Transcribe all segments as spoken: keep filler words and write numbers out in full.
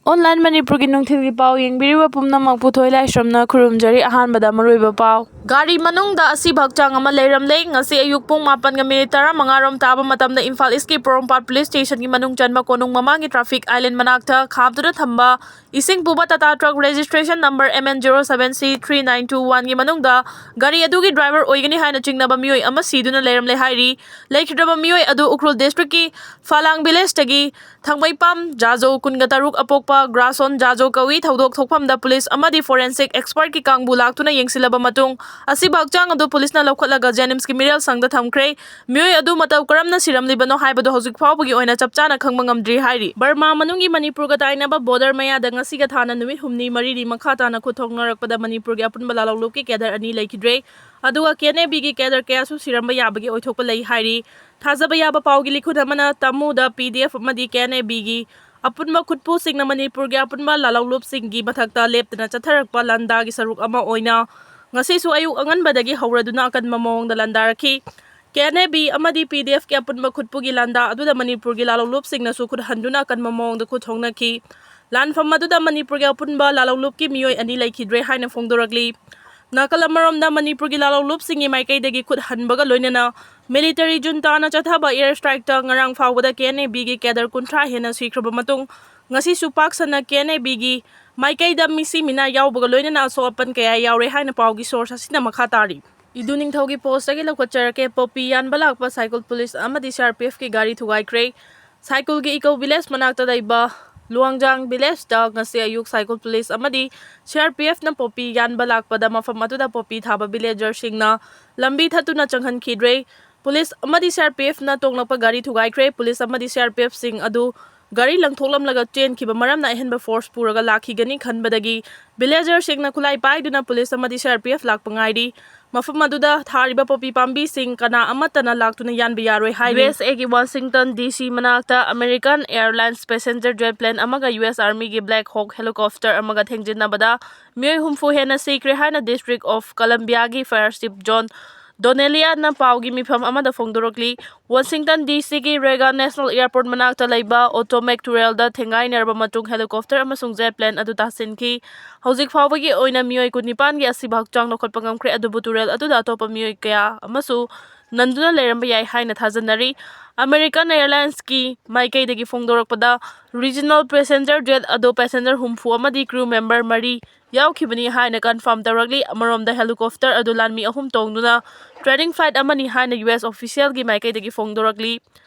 Online ꯃꯅꯤꯄꯨꯔꯒꯤ ꯅꯨꯡꯊꯤꯜꯒꯤ ꯄꯥꯎ ꯌꯦꯡꯕꯤꯔꯤꯕ ꯄꯨꯝꯅꯃꯛꯄꯨ ꯊꯣꯏ ꯂꯥꯏꯁ꯭ꯔꯝꯅ ꯈꯨꯔꯨꯝꯖꯔꯤ꯫ ꯑꯍꯥꯟꯕꯗ ꯃꯔꯨꯑꯣꯏꯕ ꯄꯥꯎ꯫ ꯒꯥꯔꯤ ꯃꯅꯨꯡꯗ ꯑꯁꯤꯕ ꯍꯛꯆꯥꯡ ꯑꯃ ꯂꯩꯔꯝꯂꯦ꯫ ꯉꯁꯤ ꯑꯌꯨꯛ ꯄꯨꯡ ꯃꯥꯄꯟꯒ ꯃꯤꯅꯤꯠ ꯇꯔꯥꯃꯉꯥ ꯔꯣꯝ ꯇꯥꯕ ꯃꯇꯝꯗ ꯏꯝꯐꯥꯜ ꯏꯁꯀꯤ ꯄꯣꯔꯣꯝꯄꯥꯠ ꯄꯨꯂꯤꯁ ꯁ꯭ꯇꯦꯁꯟꯒꯤ ꯃꯅꯨꯡ ꯆꯟꯕ ꯀꯣꯅꯨꯡ ꯃꯃꯥꯡꯒꯤ ꯇ꯭ꯔꯥꯐꯤꯛ ꯑꯥꯏꯂꯦꯟ ꯃꯅꯥꯛꯇ ꯈꯥꯝꯗꯨꯅ ꯊꯝꯕ ꯏꯁꯤꯡ ꯄꯨꯕ Tata truck registration number M N zero seven C three nine two one ꯒꯤ ꯃꯅꯨꯡꯗ ꯒꯥꯔꯤ ꯑꯗꯨꯒꯤ ꯗ꯭ꯔꯥꯏꯚꯔ ꯑꯣꯏꯒꯅꯤ ꯍꯥꯏꯅ ꯆꯤꯡꯅꯕ ꯃꯤꯑꯣꯏ ꯑꯃ ꯁꯤꯗꯨꯅ ꯂꯩꯔꯝꯂꯦ ꯍꯥꯏꯔꯤ꯫ ꯂꯩꯈꯤꯗ꯭ꯔꯕ ꯃꯤꯑꯣꯏ ꯑꯗꯨ ꯎꯈ꯭ꯔꯨꯜ ꯗꯤꯁꯇ꯭ꯔꯤꯛꯀꯤ ꯐꯥꯂꯥꯡ ꯚꯤꯂꯦꯖꯇꯒꯤ ꯊꯥꯡꯃꯩꯄꯥꯝ ꯖꯥꯖꯧ ꯀꯨꯟꯒ ꯇꯔꯨꯛ ꯑꯄꯣꯛꯄ ꯒ꯭ꯔꯥꯁꯣꯟ ꯖꯥꯖꯧ ꯀꯧꯏ꯫ ꯊꯧꯗꯣꯛ ꯊꯣꯛꯐꯝꯗ ꯄꯨꯂꯤꯁ ꯑꯃꯗꯤ ꯐꯣꯔꯦꯟꯁꯤꯛ ꯑꯦꯛꯁꯄꯔꯠꯀꯤ ꯀꯥꯡꯕꯨ ꯂꯥꯛꯇꯨꯅ ꯌꯦꯡꯁꯤꯜꯂꯕ ꯃꯇꯨꯡ ꯑꯁꯤꯕ ꯍꯛꯆꯥꯡ ꯑꯗꯨ ꯄꯨꯂꯤꯁꯅ ꯂꯧꯈꯠꯂꯒ ꯖꯦꯅꯤꯝꯁꯀꯤ ꯃꯤꯔꯦꯜ ꯁꯪꯗ ꯊꯝꯈ꯭ꯔꯦ꯫ ꯃꯤꯑꯣꯏ ꯑꯗꯨ ꯃꯇꯧ ꯀꯔꯝꯅ ꯁꯤꯔꯝꯂꯤꯕꯅꯣ ꯍꯥꯏꯕꯗꯨ ꯍꯧꯖꯤꯛ ꯐꯥꯎꯕꯒꯤ ꯑꯣꯏꯅ ꯆꯞ ꯆꯥꯅ ꯈꯪꯕ ꯉꯝꯗ꯭ꯔꯤ ꯍꯥꯏꯔꯤ꯫ ꯕꯔꯃꯥ ꯃꯅꯨꯡꯒꯤ ꯃꯅꯤꯄꯨꯔꯒ ꯇꯥꯏꯅꯕ ꯕꯣꯔꯗꯔ ꯃꯌꯥꯗ ꯉꯁꯤꯒ ꯊꯥꯅ ꯅꯨꯃꯤꯠ ꯍꯨꯝꯅꯤ ꯃꯔꯤꯅꯤ ꯃꯈꯥ ꯇꯥꯅ ꯈꯨꯠ ꯊꯣꯛꯅꯔꯛꯄꯗ ꯃꯅꯤꯄꯨꯔꯒꯤ ꯑꯄꯨꯟꯕ ꯂꯥꯂꯣꯡꯂꯨꯞꯀꯤ ꯀꯦꯗꯔ ꯑꯅꯤ ꯂꯩꯈꯤꯗ꯭ꯔꯦ꯫ ꯑꯗꯨꯒ ꯀꯦ ꯑꯦꯟ ꯑꯦ ꯕꯤꯒꯤ ꯀꯦꯗꯔ ꯀꯌꯥꯁꯨ ꯁꯤꯔꯝꯕ ꯌꯥꯕꯒꯤ ꯑꯣꯏꯊꯣꯛꯄ ꯂꯩ ꯍꯥꯏꯔꯤ꯫ ꯊꯥꯖꯕ ꯌꯥꯕ ꯄꯥꯎꯒꯤ ꯂꯤꯈꯨꯟ ꯑꯃꯅ ꯇꯃꯨꯗ ꯄꯤ ꯗꯤ ꯑꯦꯐ ꯑꯃꯗꯤ ꯀꯦ ꯑꯦꯟ ꯑꯦ ꯕꯤꯒꯤ ꯑꯄꯨꯟꯕ ꯈꯨꯠꯄꯨꯁꯤꯡꯅ ꯃꯅꯤꯄꯨꯔꯒꯤ ꯑꯄꯨꯟꯕ ꯂꯥꯂꯣꯡꯂꯨꯞꯁꯤꯡꯒꯤ ꯃꯊꯛꯇ ꯂꯦꯞꯇꯅ ꯆꯠꯊꯔꯛꯄ ꯂꯥꯟꯗꯥꯒꯤ ꯁꯔꯨꯛ ꯑꯃ ꯑꯣꯏꯅ ꯉꯁꯤꯁꯨ ꯑꯌꯨꯛ ꯑꯉꯟꯕꯗꯒꯤ ꯍꯧꯔꯗꯨꯅ ꯑꯀꯟꯕ ꯃꯑꯣꯡꯗ ꯂꯥꯟꯗꯥꯔꯛꯈꯤ꯫ ꯀꯦ ꯑꯦꯟ ꯑꯦ ꯕꯤ ꯑꯃꯗꯤ ꯄꯤ ꯗꯤ ꯑꯦꯐꯀꯤ ꯑꯄꯨꯟꯕ ꯈꯨꯠꯄꯨꯒꯤ ꯂꯥꯟꯗꯥ ꯑꯗꯨꯗ ꯃꯅꯤꯄꯨꯔꯒꯤ ꯂꯥꯂꯣꯡꯂꯨꯞꯁꯤꯡꯅꯁꯨ ꯈꯨꯠ ꯍꯟꯗꯨꯅ ꯑꯀꯟꯕ ꯃꯑꯣꯡꯗ ꯈꯨꯠ ꯊꯣꯛꯅꯈꯤ꯫ ꯂꯥꯟꯐꯝ ꯑꯗꯨꯗ ꯃꯅꯤꯄꯨꯔꯒꯤ ꯑꯄꯨꯟꯕ ꯂꯥꯂꯣꯡꯂꯨꯞꯀꯤ ꯃꯤꯑꯣꯏ ꯑꯅꯤ ꯂꯩꯈꯤꯗ꯭ꯔꯦ ꯍꯥꯏꯅ ꯐꯣꯡꯗꯣꯔꯛꯂꯤ꯫ ꯅꯥꯀꯜ ꯑꯃꯔꯣꯝꯗ ꯃꯅꯤꯄꯨꯔꯒꯤ ꯂꯥꯂꯣꯡꯂꯨꯞꯁꯤꯡꯒꯤ ꯃꯥꯏꯀꯩꯗꯒꯤ ꯈꯨꯠ ꯍꯟꯕꯒ ꯂꯣꯏꯅꯅ ꯃꯤꯂꯤꯇꯔꯤ ꯖꯨꯟꯇꯥꯅ ꯆꯠꯊꯕ ꯑꯦꯌꯔ ꯁ꯭ꯇ꯭ꯔꯥꯏꯛꯇ ꯉꯔꯥꯡ ꯐꯥꯎꯕꯗ ꯀꯦ ꯑꯦꯟ ꯑꯦ ꯕꯤꯒꯤ ꯀꯦꯗꯔ ꯀꯨꯟꯊ꯭ꯔꯥ ꯍꯦꯟꯅ ꯁꯤꯈ꯭ꯔꯕ ꯃꯇꯨꯡ ꯉꯁꯤꯁꯨ ꯄꯥꯛ ꯁꯟꯅ ꯀꯦ ꯑꯦꯟ ꯑꯦ ꯕꯤꯒꯤ ꯃꯥꯏꯀꯩꯗ ꯃꯤꯁꯤ ꯃꯤꯅꯥ ꯌꯥꯎꯕꯒ ꯂꯣꯏꯅꯅ ꯑꯁꯣꯛ ꯑꯄꯟ ꯀꯌꯥ ꯌꯥꯎꯔꯦ ꯍꯥꯏꯅ ꯄꯥꯎꯒꯤ ꯁꯣꯔꯁ ꯑꯁꯤꯅ ꯃꯈꯥ ꯇꯥꯔꯤ꯫ ꯏꯗꯨ ꯅꯤꯡꯊꯧꯒꯤ ꯄꯣꯁꯇꯒꯤ ꯂꯧꯈꯠꯆꯔꯛꯀꯦ꯫ ꯄꯣꯄꯤ ꯌꯥꯟꯕ ꯂꯥꯛꯄ ꯁꯥꯏꯀꯜ ꯄꯨꯂꯤꯁ ꯑꯃꯗꯤ ꯁꯤ ꯑꯥꯔ ꯄꯤ ꯑꯦꯐꯀꯤ ꯒꯥꯔꯤ ꯊꯨꯒꯥꯏꯈ꯭ꯔꯦ꯫ ꯁꯥꯏꯀꯨꯜꯒꯤ ꯏꯀꯣ ꯚꯤꯂꯦꯖ ꯃꯅꯥꯛꯇ ꯂꯩꯕ ꯂꯨꯋꯥꯡꯖꯥꯡ ꯚꯤꯂꯦꯖꯇ ꯉꯁꯤ ꯑꯌꯨꯛ ꯁꯥꯏꯀꯨꯜ ꯄꯨꯂꯤꯁ ꯑꯃꯗꯤ ꯁꯤ ꯑꯥꯔ ꯄꯤ ꯑꯦꯐꯅ ꯄꯣꯄꯤ ꯌꯥꯟꯕ ꯂꯥꯛꯄꯗ ꯃꯐꯝ ꯑꯗꯨꯗ ꯄꯣꯄꯤ ꯊꯥꯕ ꯚꯤꯂꯦꯖꯔꯁꯤꯡꯅ ꯂꯝꯕꯤ ꯊꯠꯇꯨꯅ ꯆꯪꯍꯟꯈꯤꯗ꯭ꯔꯦ꯫ ꯄꯨꯂꯤꯁ ꯑꯃꯗꯤ ꯁꯤ ꯑꯥꯔ ꯄꯤ ꯑꯦꯐꯅ ꯇꯣꯡꯂꯛꯄ ꯒꯥꯔꯤ ꯊꯨꯒꯥꯏꯈ꯭ꯔꯦ꯫ ꯄꯨꯂꯤꯁ ꯑꯃꯗꯤ ꯁꯤ ꯑꯥꯔ ꯄꯤ ꯑꯦꯐꯁꯤꯡ ꯑꯗꯨ ꯒꯥꯔꯤ ꯂꯪꯊꯣꯛꯂꯝꯂꯒ ꯆꯦꯟꯈꯤꯕ ꯃꯔꯝꯅ ꯑꯍꯦꯟꯕ ꯐꯣꯔꯁ ꯄꯨꯔꯒ ꯂꯥꯛꯈꯤꯒꯅꯤ ꯈꯟꯕꯗꯒꯤ ꯚꯤꯂꯦꯖꯔꯁꯤꯡꯅ ꯈꯨꯠꯂꯥꯏ ꯄꯥꯏꯗꯨꯅ ꯄꯨꯂꯤꯁ ꯑꯃꯗꯤ ꯁꯤ ꯑꯥꯔ ꯄꯤ ꯑꯦꯐ ꯂꯥꯛꯄ ꯉꯥꯏꯔꯤ꯫ ꯃꯐꯝ ꯑꯗꯨꯗ ꯊꯥꯔꯤꯕ ꯄꯣꯄꯤ ꯄꯥꯝꯕꯤꯁꯤꯡ ꯀꯅꯥ ꯑꯃꯠꯇꯅ ꯂꯥꯛꯇꯨꯅ ꯌꯥꯟꯕ ꯌꯥꯔꯣꯏ ꯍꯥꯏꯔꯤ꯫ ꯌꯨ ꯑꯦꯁ ꯑꯦꯒꯤ ꯋꯥꯁꯤꯡꯇꯟ ꯗꯤ ꯁꯤ ꯃꯅꯥꯛꯇ ꯑꯃꯦꯔꯤꯀꯟ ꯑꯦꯌꯔꯂꯥꯏꯟꯁ ꯄꯦꯁꯦꯟꯖꯔ ꯖꯦꯠ ꯄ꯭ꯂꯦꯟ ꯑꯃꯒ ꯌꯨ ꯑꯦꯁ ꯑꯥꯔꯃꯤꯒꯤ ꯕ꯭ꯂꯦꯛ ꯍꯣꯛ ꯍꯦꯂꯤꯀꯣꯞꯇꯔ ꯑꯃꯒ ꯊꯦꯡꯖꯤꯟꯅꯕꯗ ꯃꯤꯑꯣꯏ ꯍꯨꯝꯐꯨ ꯍꯦꯟꯅ ꯁꯤꯈ꯭ꯔꯦ ꯍꯥꯏꯅ ꯗꯤꯁꯇ꯭ꯔꯤꯛ ꯑꯣꯐ ꯀꯂꯝꯕꯤꯌꯥꯒꯤ ꯐꯥꯌꯔ ꯆꯤꯐ ꯖꯣꯟ ꯗꯣꯅꯦꯂꯤꯌꯥꯅ ꯄꯥꯎꯒꯤ ꯃꯤꯐꯝ ꯑꯃꯗ ꯐꯣꯡꯗꯣꯔꯛꯂꯤ꯫ ꯋꯥꯁꯤꯡꯇꯟ ꯗꯤ ꯁꯤꯒꯤ ꯔꯦꯒꯥꯟ ꯅꯦꯁꯅꯦꯜ ꯑꯦꯌꯔꯄꯣꯔꯠ ꯃꯅꯥꯛꯇ ꯂꯩꯕ ꯑꯣꯇꯣꯃꯦꯛ ꯇꯨꯔꯦꯜꯗ ꯊꯦꯡꯒꯥꯏꯅꯔꯕ ꯃꯇꯨꯡ ꯍꯦꯂꯤꯀꯣꯞꯇꯔ ꯑꯃꯁꯨꯡ ꯖꯦꯠ ꯄ꯭ꯂꯦꯟ ꯑꯗꯨ ꯇꯥꯁꯤꯟꯈꯤ꯫ ꯍꯧꯖꯤꯛ ꯐꯥꯎꯕꯒꯤ ꯑꯣꯏꯅ ꯃꯤꯑꯣꯏ ꯀꯨꯟꯅꯤꯄꯥꯟꯒꯤ ꯑꯁꯤꯕ ꯍꯛꯆꯥꯡ ꯂꯧꯈꯠꯄ ꯉꯝꯈ꯭ꯔꯦ, ꯑꯗꯨꯕꯨ ꯇꯨꯔꯦꯜ ꯑꯗꯨꯗ ꯑꯇꯣꯞꯄ ꯃꯤꯑꯣꯏ ꯀꯌꯥ ꯑꯃꯁꯨ ꯅꯟꯗꯨꯅ ꯂꯩꯔꯝꯕ ꯌꯥꯏ ꯍꯥꯏꯅ ꯊꯥꯖꯅꯔꯤ꯫ ꯑꯃꯦꯔꯤꯀꯟ ꯑꯦꯌꯔꯂꯥꯏꯟꯁꯀꯤ ꯃꯥꯏꯀꯩꯗꯒꯤ ꯐꯣꯡꯗꯣꯔꯛꯄꯗ, ꯔꯤꯖꯅꯦꯜ ꯄꯦꯁꯦꯟꯖꯔ ꯖꯦꯠ ꯑꯗꯨ ꯄꯦꯁꯦꯟꯖꯔ ꯍꯨꯝꯐꯨ ꯑꯃꯗꯤ ꯀ꯭ꯔꯨ ꯃꯦꯝꯕꯔ ꯃꯔꯤ ꯌꯥꯎꯈꯤꯕꯅꯤ ꯍꯥꯏꯅ ꯀꯟꯐꯥꯔꯝ ꯇꯧꯔꯛꯂꯤ꯫ ꯑꯃꯔꯣꯝꯗ, ꯍꯦꯂꯤꯀꯣꯞꯇꯔ ꯑꯗꯨ ꯂꯥꯟꯃꯤ ꯑꯍꯨꯝ ꯇꯣꯡꯗꯨꯅ ꯇ꯭ꯔꯦꯅꯤꯡ ꯐ꯭ꯂꯥꯏꯠ ꯑꯃꯅꯤ ꯍꯥꯏꯅ ꯌꯨ ꯑꯦꯁ ꯑꯣꯐꯤꯁꯤꯌꯦꯜꯒꯤ ꯃꯥꯏꯀꯩꯗꯒꯤ ꯐꯣꯡꯗꯣꯔꯛꯂꯤ꯫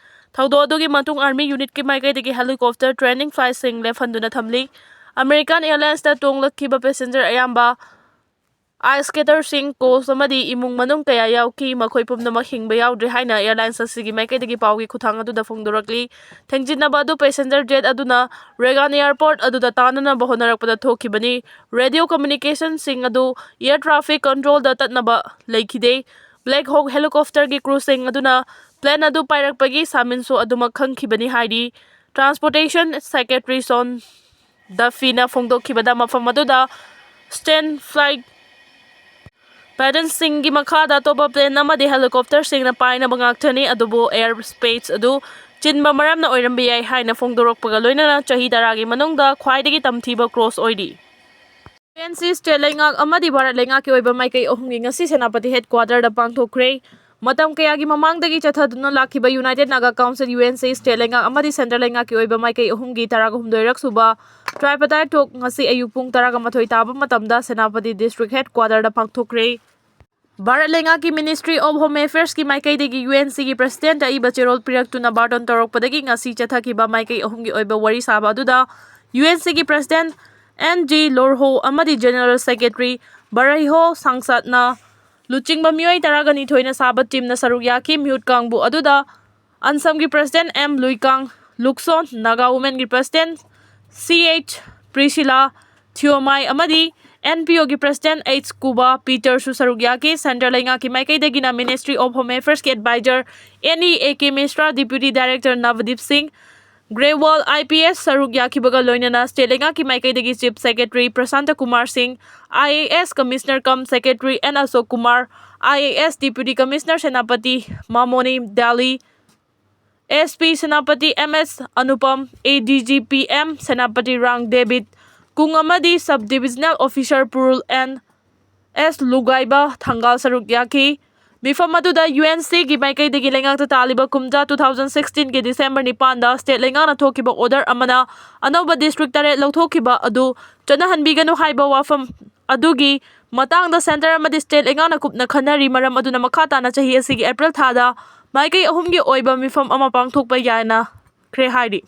ꯊꯧꯗꯣꯛ ꯑꯗꯨꯒꯤ ꯃꯇꯨꯡ ꯑꯥꯔꯃꯤ ꯌꯨꯅꯤꯠꯀꯤ ꯃꯥꯏꯀꯩꯗꯒꯤ ꯍꯦꯂꯤꯀꯣꯞꯇꯔ ꯇ꯭ꯔꯦꯅꯤꯡ ꯐ꯭ꯂꯥꯏꯠꯁꯤꯡ ꯂꯦꯞꯍꯟꯗꯨꯅ ꯊꯝꯂꯤ꯫ ꯑꯃꯦꯔꯤꯀꯥꯟ ꯑꯦꯌꯔꯂꯥꯏꯟꯁꯇ ꯇꯣꯡꯂꯛꯈꯤꯕ ꯄꯦꯁꯦꯟꯖꯔ ꯑꯌꯥꯝꯕ ꯑꯥꯏꯁ ꯁ꯭ꯀꯦꯇꯔꯁꯤꯡ, ꯀꯣꯆ ꯑꯃꯗꯤ ꯏꯃꯨꯡ ꯃꯅꯨꯡ ꯀꯌꯥ ꯌꯥꯎꯈꯤ꯫ ꯃꯈꯣꯏ ꯄꯨꯝꯅꯃꯛ ꯍꯤꯡꯕ ꯌꯥꯎꯗ꯭ꯔꯤ ꯍꯥꯏꯅ ꯑꯦꯌꯔꯂꯥꯏꯟꯁ ꯑꯁꯤꯒꯤ ꯃꯥꯏꯀꯩꯗꯒꯤ ꯄꯥꯎꯒꯤ ꯈꯨꯠꯊꯥꯡ ꯑꯗꯨꯗ ꯐꯣꯡꯗꯣꯔꯛꯂꯤ꯫ ꯊꯦꯡꯖꯤꯟꯅꯕ ꯑꯗꯨ ꯄꯦꯁꯦꯟꯖꯔ ꯖꯦꯠ ꯑꯗꯨꯅ ꯔꯦꯒꯥꯟ ꯑꯦꯌꯔꯄꯣꯔꯠ ꯑꯗꯨꯗ ꯇꯥꯅꯅꯕ ꯍꯣꯠꯅꯔꯛꯄꯗ ꯊꯣꯛꯈꯤꯕꯅꯤ꯫ ꯔꯦꯗꯤꯑꯣ ꯀꯝꯃ꯭ꯌꯨꯅꯤꯀꯦꯁꯟꯁꯤꯡ ꯑꯗꯨ ꯑꯦꯌꯔ ꯇ꯭ꯔꯥꯐꯤꯛ ꯀꯟꯇ꯭ꯔꯣꯜꯗ ꯇꯠꯅꯕ ꯂꯩꯈꯤꯗꯦ꯫ ꯕ꯭ꯂꯦꯛ ꯍꯣꯛ ꯍꯦꯂꯤꯀꯣꯞꯇꯔꯒꯤ ꯀ꯭ꯔꯨꯁꯤꯡ ꯑꯗꯨꯅ ꯄ꯭ꯂꯦꯟ ꯑꯗꯨ ꯄꯥꯏꯔꯛꯄꯒꯤ ꯁꯥꯃꯤꯟꯁꯨ ꯑꯗꯨꯃꯛ ꯈꯪꯈꯤꯕꯅꯤ ꯍꯥꯏꯔꯤ꯫ ꯇ꯭ꯔꯥꯟꯁꯄꯣꯔꯇꯦꯁꯟ ꯁꯦꯀ꯭ꯔꯦꯇꯔꯤ ꯁꯣꯟ ꯗꯐꯤꯅ ꯐꯣꯡꯗꯣꯛꯈꯤꯕꯗ, ꯃꯐꯝ ꯑꯗꯨꯗ ꯁ꯭ꯇꯦꯟ ꯐ꯭ꯂꯥꯏꯠ ꯄꯦꯇꯔꯟꯁꯤꯡꯒꯤ ꯃꯈꯥꯗ ꯑꯇꯣꯞꯄ ꯄ꯭ꯂꯦꯟ ꯑꯃꯗꯤ ꯍꯦꯂꯤꯀꯣꯞꯇꯔꯁꯤꯡꯅ ꯄꯥꯏꯅꯕ ꯉꯥꯛꯇꯅꯤ, ꯑꯗꯨꯕꯨ ꯑꯦꯌꯔ ꯁ꯭ꯄꯦꯁ ꯑꯗꯨ ꯆꯤꯟꯕ ꯃꯔꯝꯅ ꯑꯣꯏꯔꯝꯕ ꯌꯥꯏ ꯍꯥꯏꯅ ꯐꯣꯡꯗꯣꯔꯛꯄꯒ ꯂꯣꯏꯅꯅ ꯆꯍꯤ ꯇꯔꯥꯒꯤ ꯃꯅꯨꯡꯗ ꯈ꯭ꯋꯥꯏꯗꯒꯤ ꯇꯝꯊꯤꯕ ꯀ꯭ꯔꯣꯁ ꯑꯣꯏꯔꯤ꯫ ꯌꯨ ꯑꯦꯟ ꯁꯤ ꯁ꯭ꯇꯦꯠ ꯂꯩꯉꯥꯛ ꯑꯃꯗꯤ ꯚꯥꯔꯠ ꯂꯩꯉꯥꯛꯀꯤ ꯑꯣꯏꯕ ꯃꯥꯏꯀꯩ ꯑꯍꯨꯝꯒꯤ ꯉꯁꯤ ꯁꯦꯅꯥꯄꯇꯤ ꯍꯦꯗꯀ꯭ꯋꯥꯇꯔꯗ ꯄꯥꯡꯊꯣꯛꯈ꯭ꯔꯦ꯫ ꯃꯇꯝ ꯀꯌꯥꯒꯤ ꯃꯃꯥꯡꯗꯒꯤ ꯆꯠꯊꯗꯨꯅ ꯂꯥꯛꯈꯤꯕ united Naga council, U N C, state ꯂꯩꯉꯥꯛ ꯑꯃꯗꯤ ꯁꯦꯟꯇꯔ ꯂꯩꯉꯥꯛꯀꯤ ꯑꯣꯏꯕ ꯃꯥꯏꯀꯩ ꯑꯍꯨꯝꯒꯤ ꯇꯔꯥꯒ ꯍꯨꯝꯗꯣꯏꯔꯛ ꯁꯨꯕ ꯇ꯭ꯔꯥꯏꯄꯇꯥꯏꯠ ꯇꯣꯛ ꯉꯁꯤ ꯑꯌꯨꯛ ꯄꯨꯡ ꯇꯔꯥꯒ ꯃꯥꯊꯣꯏ ꯇꯥꯕ ꯃꯇꯝꯗ ꯁꯦꯅꯥꯄꯇꯤ ꯗꯤꯁꯇ꯭ꯔꯤꯛ ꯍꯦꯗꯀ꯭ꯋꯥꯇꯔꯗ ꯄꯥꯡꯊꯣꯛꯈ꯭ꯔꯦ꯫ ꯚꯥꯔꯠ ꯂꯩꯉꯥꯛꯀꯤ ꯃꯤꯅꯤꯁꯇ꯭ꯔꯤ ꯑꯣꯐ ꯍꯣꯝ ꯑꯦꯐꯤꯌꯔꯁꯀꯤ ꯃꯥꯏꯀꯩꯗꯒꯤ ꯌꯨ ꯑꯦꯟ ꯁꯤꯒꯤ ꯄ꯭ꯔꯁꯤꯗꯦꯟꯠꯇ ꯑꯏꯕ ꯆꯦꯔꯣꯜ ꯄꯤꯔꯛꯇꯨꯅ ꯕꯥꯔꯇꯣꯟ ꯇꯧꯔꯛꯄꯗꯒꯤ ꯉꯁꯤ ꯆꯠꯊꯈꯤꯕ ꯃꯥꯏꯀꯩ ꯑꯍꯨꯝꯒꯤ ꯑꯣꯏꯕ ꯋꯥꯔꯤ ꯁꯥꯕ ꯑꯗꯨꯗ ꯌꯨ ꯑꯦꯟ ꯁꯤꯒꯤ ꯄ꯭ꯔꯁꯤꯗꯦꯟꯠ ꯑꯦꯟ ꯖꯤ ꯂꯣꯔꯍꯣ ꯑꯃꯗꯤ ꯖꯦꯅꯔꯦꯜ ꯁꯦꯀ꯭ꯔꯦꯇꯔꯤ ꯕꯔꯩꯍꯣ ꯁꯥꯡꯁꯥꯠꯅ ꯂꯨꯆꯤꯡꯕ ꯃꯤꯑꯣꯏ ꯇꯔꯥꯒ ꯅꯤꯊꯣꯏꯅ ꯁꯥꯕ ꯇꯤꯝꯅ ꯁꯔꯨꯛ ꯌꯥꯈꯤ꯫ ꯃꯤꯍꯨꯠ ꯀꯥꯡꯕꯨ ꯑꯗꯨꯗ ꯑꯟꯁꯝꯒꯤ ꯄ꯭ꯔꯁꯤꯗꯦꯟꯠ ꯑꯦꯝ ꯂꯨꯏꯀꯥꯡ, ꯂꯨꯛꯁꯣꯟ, ꯅꯥꯒꯥ ꯋꯨꯃꯦꯟꯒꯤ ꯄ꯭ꯔꯁꯤꯗꯦꯟꯠ ꯁꯤ ꯑꯩꯆ ꯄ꯭ꯔꯤꯁꯤꯂꯥ ꯊꯤꯑꯣꯃꯥꯏ ꯑꯃꯗꯤ ꯑꯦꯟ ꯄꯤ ꯑꯣꯒꯤ ꯄ꯭ꯔꯁꯤꯗꯦꯟꯠ ꯑꯩꯆ ꯀꯨꯕꯥ ꯄꯤꯇꯔꯁꯨ ꯁꯔꯨꯛ ꯌꯥꯈꯤ꯫ ꯁꯦꯟꯇ꯭ꯔꯦꯜ ꯂꯩꯉꯥꯛꯀꯤ ꯃꯥꯏꯀꯩꯗꯒꯤꯅ ꯃꯤꯅꯤꯁꯇ꯭ꯔꯤ ꯑꯣꯐ ꯍꯣꯝ ꯑꯦꯐꯤꯌꯔꯁꯀꯤ adviser N E A K Mishra, deputy director Navdeep Singh, Grewal, I P S ꯁꯔꯨꯛ ꯌꯥꯈꯤꯕꯒ ꯂꯣꯏꯅꯅ state ꯂꯩꯉꯥꯛꯀꯤ ꯃꯥꯏꯀꯩꯗꯒꯤ Chief Secretary ꯄ꯭ꯔꯁꯥꯟꯇ ꯀꯨꯃꯥꯔ ꯁꯤꯡ, I A S Commissioner cum Secretary N Ashok Kumar, I A S Deputy Commissioner Senapati Mamoni Dali, S P Senapati M S Anupam, A D G P M Senapati ꯔꯥꯡ ꯗꯦꯕꯤꯠ ꯀꯨꯡ ꯑꯃꯗꯤ Sub Divisional Officer ꯄꯨꯔꯨꯜ N S ꯂꯨꯒꯥꯏꯕ ꯊꯪꯒꯥꯜ ꯁꯔꯨꯛ ꯌꯥꯈꯤ꯫ ꯃꯤꯐꯝ ꯑꯗꯨꯗ U N C ꯒꯤ ꯃꯥꯏꯀꯩꯗꯒꯤ ꯂꯩꯉꯥꯛꯇ ꯇꯥꯜꯂꯤꯕ ꯀꯨꯝꯖꯥ two thousand sixteen ꯒꯤ December ꯅꯤꯄꯥꯟꯗ state ꯂꯩꯉꯥꯛꯅ ꯊꯣꯛꯈꯤꯕ order ꯑꯃꯅ ꯑꯅꯧꯕ district ꯇꯔꯦꯠ ꯂꯧꯊꯣꯛꯈꯤꯕ ꯑꯗꯨ ꯆꯠꯅꯍꯟꯕꯤꯒꯅꯨ ꯍꯥꯏꯕ ꯋꯥꯐꯝ ꯑꯗꯨꯒꯤ ꯃꯇꯥꯡꯗ centre ꯑꯃꯗꯤ state ꯂꯩꯉꯥꯛꯅ ꯀꯨꯞꯅ ꯈꯟꯅꯔꯤ꯫ ꯃꯔꯝ ꯑꯗꯨꯅ ꯃꯈꯥ ꯇꯥꯅ ꯆꯍꯤ ꯑꯁꯤꯒꯤ April ꯊꯥꯗ ꯃꯥꯏꯀꯩ ꯑꯍꯨꯝꯒꯤ ꯑꯣꯏꯕ ꯃꯤꯐꯝ ꯑꯃ ꯄꯥꯡꯊꯣꯛꯄ ꯌꯥꯅꯈ꯭ꯔꯦ ꯍꯥꯏꯔꯤ꯫